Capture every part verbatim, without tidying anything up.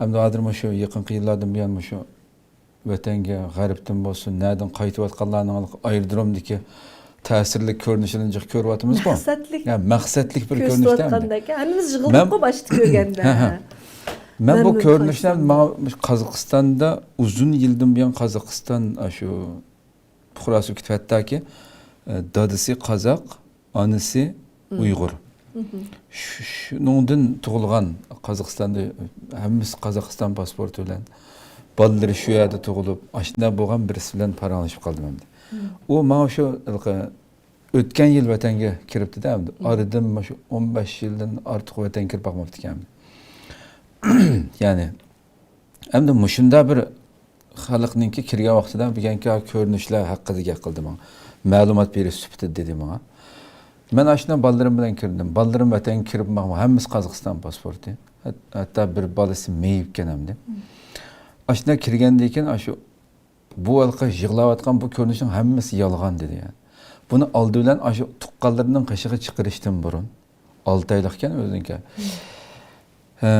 ئەمدى ھازىر مۇشۇ يېقىنقى يىللاردىن بۇيان مۇشۇ ۋەتەنگە غەربتىن بولسۇن، نەدىن قايتىۋاتقانلارنىڭ ئايرودرومدىكى تەسىرلىك كۆرۈنۈشلىرىنى جىق كۆرۈۋاتىمىزغۇ. مەقسەتلىك. يا، مەقسەتلىك بىر كۆرۈنۈشتە ئەمدى. كۆرسىتىۋاتقاندەك. ھەممىمىز يىغىلدۇققۇ باشتا كۆرگەندە. ھە، ھە. مەن بۇ مەمنۇن كۆرۈنۈشلەر قايسام. ماڭا مۇشۇ قازاقىستاندا ئۇزۇن يىلدىن بۇيان قازاقىستان، ئاشۇ پۇقراسى بولۇپ كېتىپ، ھەتتاكى، ئە، دادىسى قازاق، ئانىسى ئۇيغۇر. شۇ-، شۇنىڭدىن تۇغۇلغان قازاقىستاندا، ھەممىسى قازاقىستان پاسپورتى بىلەن، بالىلىرى شۇ يەردە تۇغۇلۇپ، ئاشۇنداق بولغان بىرسى بىلەن پاراڭلىشىپ قالدىم ئەمدى. ئۇ ماڭا شۇ ھېلىقى ئۆتكەن يىل ۋەتەنگە كىرىپتىدە، ئەمدى ئارىدىن مۇشۇ ئون بەش يىلدىن ئارتۇق ۋەتەنگە كىرىپ باقماپتىكەن ئەمدى. يەنى، ئەمدى مۇشۇنداق بىر خەلقنىڭكى كىرگەن ۋاقتىدا بۈگۈنكى كۆرۈنۈشلەر ھەققىدە گەپ قىلدى ماڭا. مەلۇمات بېرىش سۈپىتىدە دېدى ماڭا. مەن ئاشۇنداق بالىلىرىم بىلەن كىردىم. بالىلىرىم ۋەتەنگە كىرىپ ماڭا، ھەممىسى قازاقىستان پاسپورتى. ھەت-، ھەتتا بىر بالىسى مېيىپكەن ئەمدى. ئاشۇنداق كىرگەندىن كېيىن، ئاشۇ بۇ ھېلىقى يىغلاۋاتقان بۇ كۆرۈنۈشنىڭ ھەممىسى يالغان دېدى. يەنى بۇنى ئالدى بىلەن ئاشۇ تۇغقانلىرىنىڭ قېشىغا چىقىرىشتىن بۇرۇن، ئالتە ئايلىقكەن ئۆزىنىڭكى. ھە،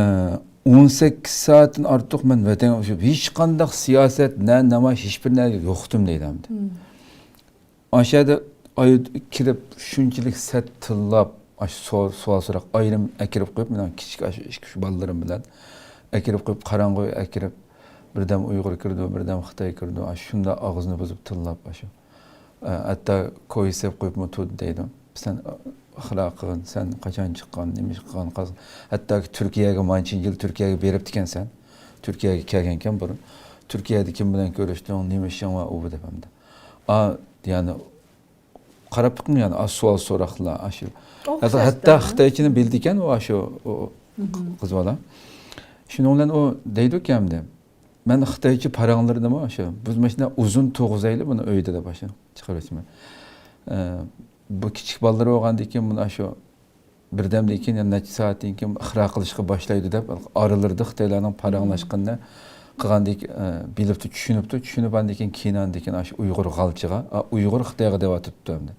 ئون سەككىز سائەتتىن ئارتۇق مەن ۋەتەنگە ئۇچۇپ، ھېچقانداق سىياسەت، نە نامايىش، ھېچبىر نەرسە يوقتۇم دەيدۇ ئەمدى. ئاشۇ يەردە ئايرو-، كىرىپ شۇنچىلىك سەت تىللاپ، ئاشۇ سوئال، سوئال سوراق، ئايرىم ئەكىرىپ قويۇپ، مېنىڭ كىچىك ئاشۇ ئىككى، ئۈچ بالىلىرىم بىلەن ئەكىرىپ قويۇپ، قاراڭغۇ ئەكىرىپ، بىردەم ئۇيغۇر كىرىدۇ، بىردەم خىتاي كىرىدۇ، ئاشۇ شۇنداق ئاغزىنى بۇزۇپ تىللاپ، ئاشۇ، ئە، ھەتتا كويسەپ قويۇپمۇ تۇردى دەيدۇ. سەن ئىخلاق قىلغىن، سەن قاچان چىققان، نېمە ئىش قىلغان، قاز-، ھەتتاكى تۈركىيەگە مانچىنچە يىل تۈركىيەگە بېرىپتىكەنسەن. تۈركىيەگە كەلگەنكەن بۇرۇن. تۈركىيەدە كىم بىلەن كۆرۈشتۈڭ، نېمە ئىشىڭ بار، ئۇ بۇ دەپ ئەمدى. ئا، يەنى قاراپ بېقىڭ، يەنى ئاشۇ سوئال سوراقلار، ئاشۇ. ھەتتا خىتايچىنى بىلىدىكەن ئۇ، ئاشۇ، ئۇ قىز بالا. شۇنىڭ بىلەن ئۇ دەيدۇكەن ئەمدى. مەن خىتايچە پاراڭلىرىدىمۇ ئاشۇ، بىز ماشۇنداق ئۇزۇن تۇرغۇزايلى بۇنى ئۆيدە دەپ ئاشۇ چىقىرىۋېتىمەن. ئە، بۇ كىچىك بالىلىرى بولغاندىن كېيىن بۇنى ئاشۇ بىردەمدىن كېيىن، يەنە نەچچە سائەتتىن كېيىن ئىقرار قىلىشقا باشلايدۇ دەپ، ئارىلىرىدا خىتايلارنىڭ پاراڭلاشقىنىنى قىلغاندىن كېيىن، ئە، بىلىپتۇ، چۈشىنىپتۇ، چۈشىنىپ، ئاندىن كېيىن، كېيىن ئاندىن كېيىن ئاشۇ ئۇيغۇر غالچىغا، ئا، ئۇيغۇر خىتايغا دەۋاتىپتۇ ئەمدى.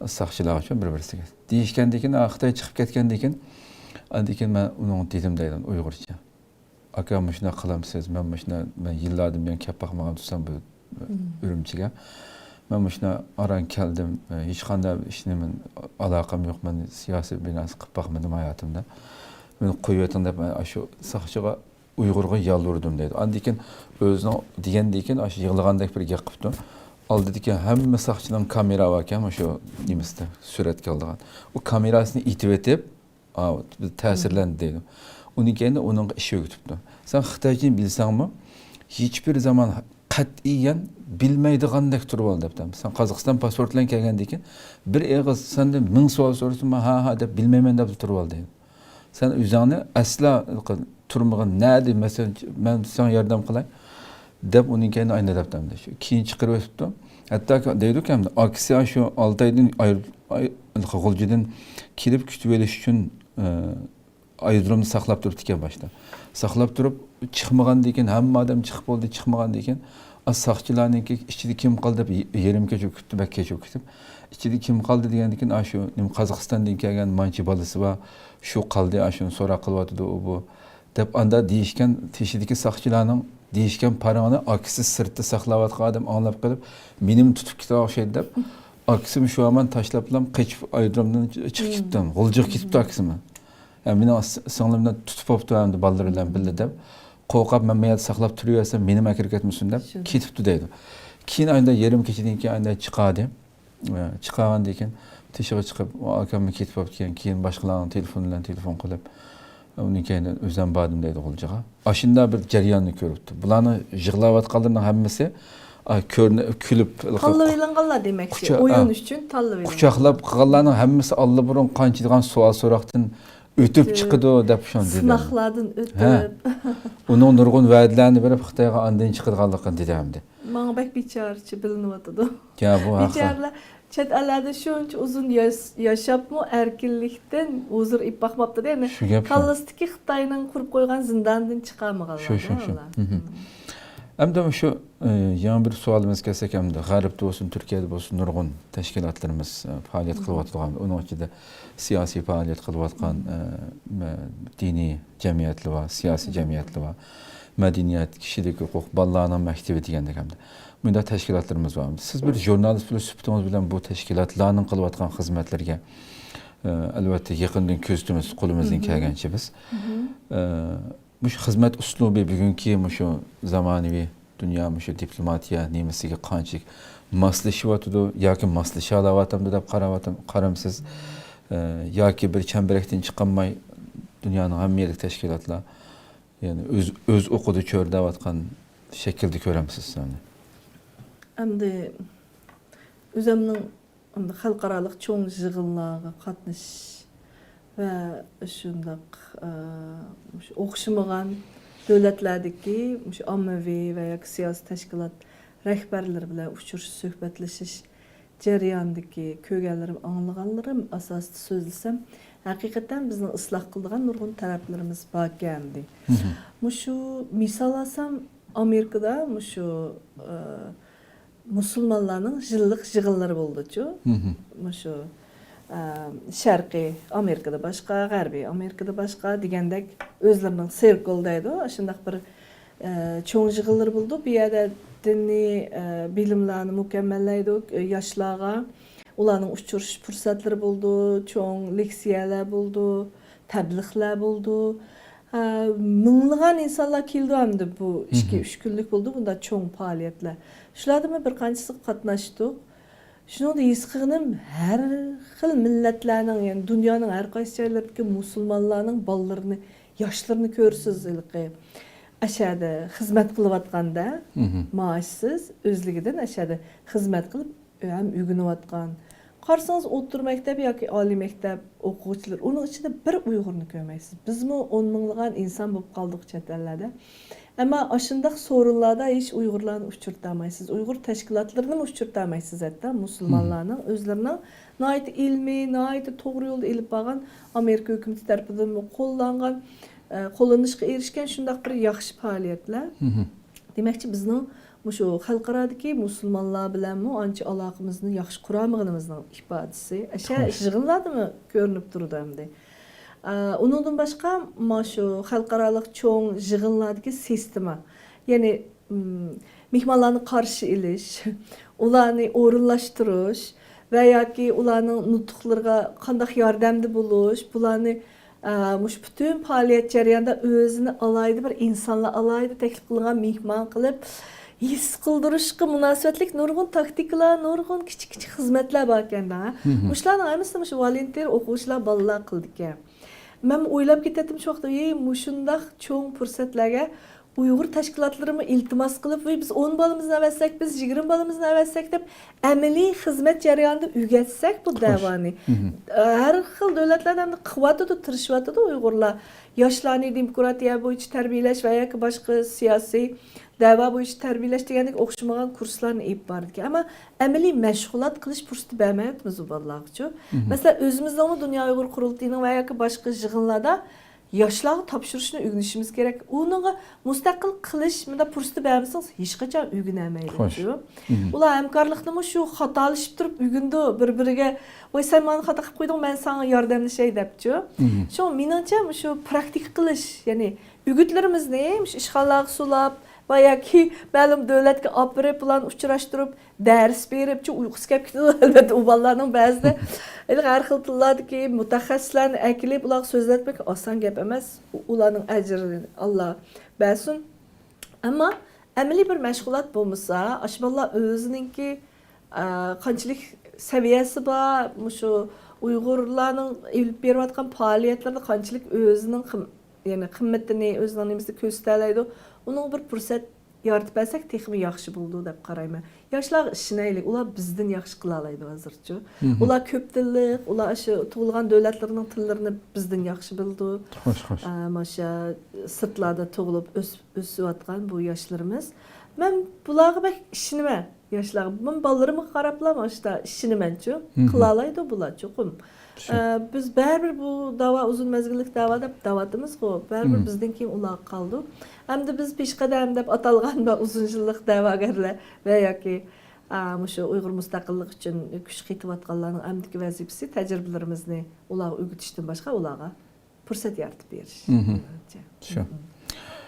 ساقچىلارغىچۇ بىر-بىرسىگە. دېيىشكەندىن كېيىن، ئا، خىتاي چىقىپ كەتكەندىن كېيىن، ئاندىن كېيىن مەن ئۇنىڭغا دېدىم دەيدۇ ئۇيغۇرچە. ئاكا، مۇشۇنداق قىلامسىز، مەن مۇشۇنداق، مەن يىللاردىن بۇيان كەپ باقمىغان تۇرسام بۇ ئۈرۈمچىگە. مەن مۇشۇنداق ئاران كەلدىم، ھېچقانداق ئىشنى مەن ئالاقەم يوق، مەن سىياسىي بىر نەرسە قىلىپ باقمىدىم ھاياتىمدا. مېنى قويۇۋېتىڭ دەپ، مەن ئاشۇ ساقچىغا ئۇيغۇرغا يالۋۇردۇم دەيدۇ. ئاندىن كېيىن ئۆزىنىڭ دېگەندىن كېيىن ئاشۇ يىغلىغاندەك بىر گەپ قىپتۇ. ئالدىدىكى ھەممە ساقچىنىڭ كامېرا باركەن، مۇشۇ نېمىسىدە سۈرەتكە ئالىدىغان. ئۇ كامېراسىنى ئېتىۋېتىپ، ئا، بىز تەسىرلەندى دەيدۇ. ئۇنىڭ كەينىدە ئۇنىڭغا ئىش ئۆگىتىپتۇ. سەن خىتايچىنى بىلسەڭمۇ، ھېچبىر زامان قەتئىيەن بىلمەيدىغاندەك تۇرۇۋال دەپتۇ. سەن قازاقىستان پاسپورت بىلەن كەلگەندىن كېيىن، بىر ئېغىز سەندىن مىڭ سوئال سورىسىمۇ، ھە، ھە دەپ، بىلمەيمەن دەپ تۇرۇۋال دەيدۇ. سەن ئۆزۈڭنى ئەسلا تۇرمىغىن، نەدە، مەسىلەن، مەن ساڭا ياردەم قىلاي دەپ، ئۇنىڭ كەينىدە ئاينى دەپتۇ ئەمدى. شۇ كېيىن چىقىرىۋېتىپتۇ. ھەتتاكى دەيدۇكەن، ئاكىسى شۇ ئالتە ئايدىن ئايرىپ، ئاي-، غۇلجىدىن كېلىپ كۈتۈۋېلىش ئۈچۈن، ئە، ئايرودرومدا ساقلاپ تۇرۇپتىكەن باشتا. ساقلاپ تۇرۇپ، چىقمىغاندىن كېيىن، ھەممە ئادەم چىقىپ بولدى، چىقمىغاندىن كېيىن، ئا، ساقچىلارنىڭكى ئىچىدە كىم قالدى دەپ، يېرىم كېچە كۈتتى، بەك كەچ كۈتۈپ. ئىچىدە كىم قالدى دېگەندىن كېيىن، ئاشۇ نېمە، قازاقىستاندىن كەلگەن مانچە بالىسى بار، شۇ قالدى، ئاشۇنى سوراق قىلىۋاتىدۇ، ئۇ بۇ. دەپ ئاندا دېيىشكەن، تېشىدىكى ساقچىلارنىڭ دېيىشكەن پاراڭىنى ئاكىسى سىرتتا ساقلاۋاتقان ئادەم ئاڭلاپ قېلىپ، مېنىمۇ تۇتۇپ كېتىدىغان ئوخشايدۇ دەپ، ئاكىسىمۇ شۇ ھامان تاشلاپلا قېچىپ، ئايرودرومدىن چىقىپ كېتىپتۇ. غۇلجىغا كېتىپتۇ ئاكىسىمۇ. ھە، مېنىڭ س-، سىڭلىمنى تۇتۇپ بوپتۇ ئەمدى بالىلىرى بىلەن بىللە دەپ، قورقۇپ، مەن مەيەردە ساقلاپ تۇرۇۋەرسەم، مېنىمۇ ئەكىرىپ كەتمىسۇن دەپ كېتىپتۇ دەيدۇ. كېيىن ئايدا يېرىم كېچىدىن كېيىن ئايدا چىقاردى. ئە، چىقارغاندىن كېيىن تېشىغا چىقىپ، ئۇ ئاكاممۇ كېتىپ بوپتىكەن، كېيىن باشقىلارنىڭ تېلېفونى بىلەن تېلېفون قىلىپ، ئۇنىڭ كەينىدىن ئۆزۈم باردىم دەيدۇ غۇلجىغا. ئاشۇنداق بىر جەرياننى كۆرۈپتۇ. بۇلارنىڭ يىغلاۋاتقانلىرىنىڭ ھەممىسى، ئا، كۆرۈنە-، كۈلۈپ، تاللىۋېلىنغانلار دېمەكچى. قۇچا-، ئويۇن ئا، ئۈچۈن تاللىۋېلىنغان. قۇچاقلاپ قالغانلارنىڭ ھەممىسى ئاللىبۇرۇن قانچىلىغان سوئال سوراقتىن ئۆتۈپ چىقىدۇ دەپ شۇنى دېدىم. سىناقلاردىن ئۆتۈپ. ئۇنىڭ نۇرغۇن ۋەدىلەرنى بېرىپ، خىتايغا ئاندىن چىقىدىغانلىقىنى دېدى ئەمدى. ماڭا بەك بىچارىچە بىلىنىۋاتىدۇ. يا، بۇ ھەقىقەت. بىچارىلەر چەت ئەللەردە شۇنچە ئۇزۇن ياش-، ياشاپمۇ ئەركىنلىكتىن ھۇزۇر ئېلىپ باقماپتۇ-دە، يەنى شۇ گەپ شۇ. كاللىسىدىكى خىتاينىڭ قۇرۇپ قويغان زىندانىدىن چىقالمىغانلار شۇ، شۇ، شۇ. ئۇلار. مم. ئەمدى شۇ ئى، يەنە بىر سوئالىمىزغا كەلسەك، ئەمدى غەربتە بولسۇن، تۈركىيەدە بولسۇن، نۇرغۇن تەشكىلاتلىرىمىز، ئى، پائالىيەت قىلىۋاتىدىغان، ئۇنىڭ ئىچىدە سىياسىي پائالىيەت قىلىۋاتقان، ئى، مە-، دىنىي جەمئىيەتلەر بار، سىياسىي جەمئىيەتلەر بار، مەدەنىيەت، كىشىلىك ھوقۇق، بالىلارنىڭ مەكتىپى دېگەندەك ئەمدى مۇنداق تەشكىلاتلىرىمىز بار. سىز بىر ژۇرنالىست بولۇش سۈپىتىڭىز بىلەن بۇ تەشكىلاتلارنىڭ قىلىۋاتقان خىزمەتلىرىگە، ئى، ئەلۋەتتە يېقىندىن كۆزىتىمىز، قولىمىزدىن كەلگەنچە بىز. ئى، مۇشۇ خىزمەت ئۇسلۇبى بۈگۈنكى مۇشۇ زامانىۋى دۇنيا مۇشۇ دىپلوماتىيە نېمىسىگە قانچىلىك ماسلىشىۋاتىدۇ ياكى ماسلىشالاۋاتامدۇ دەپ قاراۋاتام-، قارامسىز؟ ئى، ياكى بىر چەمبىرەكتىن چىقالماي دۇنيانىڭ ھەممە يېرىدىكى تەشكىلاتلار، يەنى ئۆز، ئۆز ئوقىدا چۆرىدەۋاتقان شەكىلدە كۆرەمسىز سىز ئۇنى؟ ئەمدى ئۆزەمنىڭ ئەمدى خەلقئارالىق چوڭ يىغىنلارغا قاتنىشىش ۋە شۇنداق، ئە، مۇشۇ ئوخشىمىغان دۆلەتلەردىكى مۇشۇ ئاممىۋى ۋە ياكى سىياسىي تەشكىلات رەھبەرلىرى بىلەن ئۇچرىشىش، سۆھبەتلىشىش جەريانىدىكى كۆرگەنلىرىم، ئاڭلىغانلىرىم ئاساسىدا سۆزلىسەم، ھەقىقەتەن بىزنىڭ ئىسلاھ قىلىدىغان نۇرغۇن تەرەپلىرىمىز باركەن، دېدى. مۇشۇ مىسال ئالسام، ئامېرىكىدا مۇشۇ، ئە، مۇسۇلمانلارنىڭ يىللىق يىغىنلىرى بولىدۇچۇ. مۇشۇ، ئە، شەرقىي ئامېرىكىدا باشقا، غەربىي ئامېرىكىدا باشقا دېگەندەك ئۆزلىرىنىڭ سىركل دەيدۇ. ئاشۇنداق بىر، ئە، چوڭ يىغىنلىرى بولىدۇ. بۇ يەردە دىنىي، ئە، بىلىملەرنى مۇكەممەللەيدۇ، ئە، ياشلارغا. ئۇلارنىڭ ئۇچرىشىش پۇرسەتلىرى بولىدۇ، چوڭ لېكسىيەلەر بولىدۇ، تەبلىغلار بولىدۇ. ھە، مىڭلىغان ئىنسانلار كېلىدۇ ئەمدى بۇ ئىككى، ئۈچ كۈنلۈك بولىدۇ بۇنداق چوڭ پائالىيەتلەر. شۇلاردىن بىر قانچىسىغا قاتناشتۇق. شۇنىڭدا ھېس قىلغىنىم، ھەر خىل مىللەتلەرنىڭ، يەنى دۇنيانىڭ ھەر قايسى جايلىرىدىكى مۇسۇلمانلارنىڭ بالىلىرىنى، ياشلىرىنى كۆرىسىز ھېلىقى ئەشەدە خىزمەت قىلىۋاتقاندا، مائاشسىز، ئۆزلۈكىدىن ئەشەدە خىزمەت قىلىپ، ھەم ئۆگىنىۋاتقان. قارىسىڭىز، ئوتتۇرا مەكتەپ ياكى ئالىي مەكتەپ ئوقۇغۇچىلىرى، ئۇنىڭ ئىچىدە بىر ئۇيغۇرنى كۆرمەيسىز. بىزمۇ ئون مىڭلىغان ئىنسان بولۇپ قالدۇق چەت ئەللەردە. ئەمما ئاشۇنداق سورۇنلاردا ھېچ ئۇيغۇرلارنى ئۇچرىتالمايسىز. ئۇيغۇر تەشكىلاتلىرىنىمۇ ئۇچرىتالمايسىز ھەتتا. مۇسۇلمانلارنىڭ ئۆزلىرىنىڭ ناھايىتى ئىلمىي، ناھايىتى توغرا يولدا ئېلىپ بارغان، ئامېرىكا ھۆكۈمىتى تەرىپىدىنمۇ قوللانغان، ئە، قوللىنىشقا ئېرىشكەن شۇنداق بىر ياخشى پائالىيەتلەر. دېمەكچى، بىزنىڭ مۇشۇ خەلقئارادىكى مۇسۇلمانلار بىلەنمۇ ئانچە ئالاقىمىزنى ياخشى قۇرالمىغىنىمىزنىڭ ئىپادىسى. ئەشە يىغىنلاردىمۇ كۆرۈنۈپ تۇرىدۇ ئەمدى. ئە، ئۇنىڭدىن باشقا، مانا شۇ خەلقئارالىق چوڭ يىغىنلاردىكى سىستېما، يەنى، ئىم، مېھمانلارنى قارشى ئېلىش، ئۇلارنى ئورۇنلاشتۇرۇش ۋە ياكى ئۇلارنىڭ نۇتۇقلىرىغا قانداق ياردەمدە بولۇش، بۇلارنى، ئە، مۇشۇ پۈتۈن پائالىيەت جەريانىدا ئۆزىنى ئالاھىدە بىر ئىنسانلار ئالاھىدە تەكلىپ قىلغان مېھمان قىلىپ، ھېس قىلدۇرۇشقا مۇناسىۋەتلىك نۇرغۇن تاكتىكىلار، نۇرغۇن كىچىك كىچىك خىزمەتلەر باركەن-دە. مۇشۇلارنىڭ ھەممىسىنى مۇشۇ ۋولونتېر ئوقۇغۇچىلار، بالىلار قىلىدىكەن. مەنمۇ ئويلاپ كېتەتتىم شۇ ۋاقىتتا، ۋىي، مۇشۇنداق چوڭ پۇرسەتلەرگە ئۇيغۇر تەشكىلاتلىرىمۇ ئىلتىماس قىلىپ، ۋىي، بىز ئون بالىمىزنى ئەۋەتسەك، بىز يىگىرمە بالىمىزنى ئەۋەتسەك دەپ، ئەمەلىي خىزمەت جەريانىدا ئۆگەتسەك بۇ دەۋانى. ھە، ھەر خىل دۆلەتلەردە ئەمدى قىلىۋاتىدۇ، تىرىشىۋاتىدۇ ئۇيغۇرلار. ياشلارنى دېموكراتىيە بويىچە تەربىيەلەش ۋە ياكى باشقا سىياسىي دەۋا بويىچە تەربىيەلەش دېگەندەك ئوخشىمىغان كۇرسلارنى ئېلىپ بارىدىكەن. ئەمما ئەمەلىي مەشغۇلات قىلىش پۇرسىتى بەرمەيۋاتىمىز بۇ بالىلارغىچۇ. مەسىلەن، ئۆزىمىزنىڭمۇ دۇنيا ئۇيغۇر قۇرۇلتىيىنىڭ ۋە ياكى باشقا يىغىنلاردا ياشلارغا تاپشۇرۇشنى ئۆگىنىشىمىز كېرەك. ئۇنىڭغا مۇستەقىل قىلىش مۇنداق پۇرسىتى بەرمىسىڭىز، ھېچقاچان ئۆگىنەلمەيدۇ. ئۇلار ھەمكارلىقنىمۇ شۇ خاتالىشىپ تۇرۇپ ئۆگىنىدۇ بىر-بىرىگە. ۋاي، سەن مانا خاتا قىلىپ قويدۇڭ، مەن ساڭا ياردەملىشەي دەپچۇ. شۇڭا مېنىڭچە، مۇشۇ پراكتىكا قىلىش، يەنى ئۆگۈتلىرىمىزنى مۇشۇ ئىشخانىلارغا سولاپ ۋە ياكى مەلۇم دۆلەتكە ئاپىرىپ، بۇلارنى ئۇچراشتۇرۇپ، دەرس بېرىپچۇ، ئۇيقۇسى كەپ كېتىدۇ، ئەلۋەتتە، ئۇ بالىلارنىڭ بەزىدە. ھېلىقى ھەر خىل تىللاردىكى مۇتەخەسسىسلەرنى ئەكېلىپ، ئۇلارغا سۆزلەتمەك ئاسان گەپ ئەمەس. ئۇ-، ئۇلارنىڭ ئەجرىنى ئاللا بەرسۇن. ئەمما ئەمەلىي بىر مەشغۇلات بولمىسا، ئاشۇ بالىلار ئۆزىنىڭكى، ئە، قانچىلىك سەۋىيەسى بار، مۇشۇ ئۇيغۇرلارنىڭ ئېلىپ بېرىۋاتقان پائالىيەتلىرىدە قانچىلىك ئۆزىنىڭ قىم-، يەنى قىممىتىنى، ئۆزىنىڭ نېمىسىنى كۆرسىتەلەيدۇ، ئۇنىڭغا بىر پۇرسەت يارىتىپ بەرسەك تېخىمۇ ياخشى بولىدۇ دەپ قارايمەن. ياشلارغا ئىشىنەيلى، ئۇلار بىزدىن ياخشى قىلالايدۇ ھازىرچۇ. ئۇلار كۆپ تىللىق، ئۇلار ئاشۇ تۇغۇلغان دۆلەتلىرىنىڭ تىللىرىنى بىزدىن ياخشى بىلىدۇ. خوش، خوش. ئە، ماشا سىرتلاردا تۇغۇلۇپ ئۆس-، ئۆسۈۋاتقان بۇ ياشلىرىمىز. مەن بۇلارغا بەك ئىشىنىمەن، ياشلارغا. مەن بالىلىرىمغا قاراپلا ماشتا ئىشىنىمەنچۇ. قىلالايدۇ بۇلار چوقۇم. ئە، بىز بەرىبىر بۇ داۋا ئۇزۇن مەزگىللىك داۋا دەپ دەۋاتىمىزغۇ، بەرىبىر بىزدىن كېيىن ئۇلارغا قالىدۇ. ئەمدى بىز پېشقەدەم دەپ ئاتالغان ۋە ئۇزۇن يىللىق دەۋاگەرلەر ۋە ياكى، ئا، مۇشۇ ئۇيغۇر مۇستەقىللىقى ئۈچۈن كۈچ قېتىۋاتقانلارنىڭ ئەمدىكى ۋەزىپىسى تەجرىبىلىرىمىزنى ئۇلارغا ئۆگىتىشتىن باشقا ئۇلارغا پۇرسەت يارىتىپ بېرىش. مەنچە. شۇ.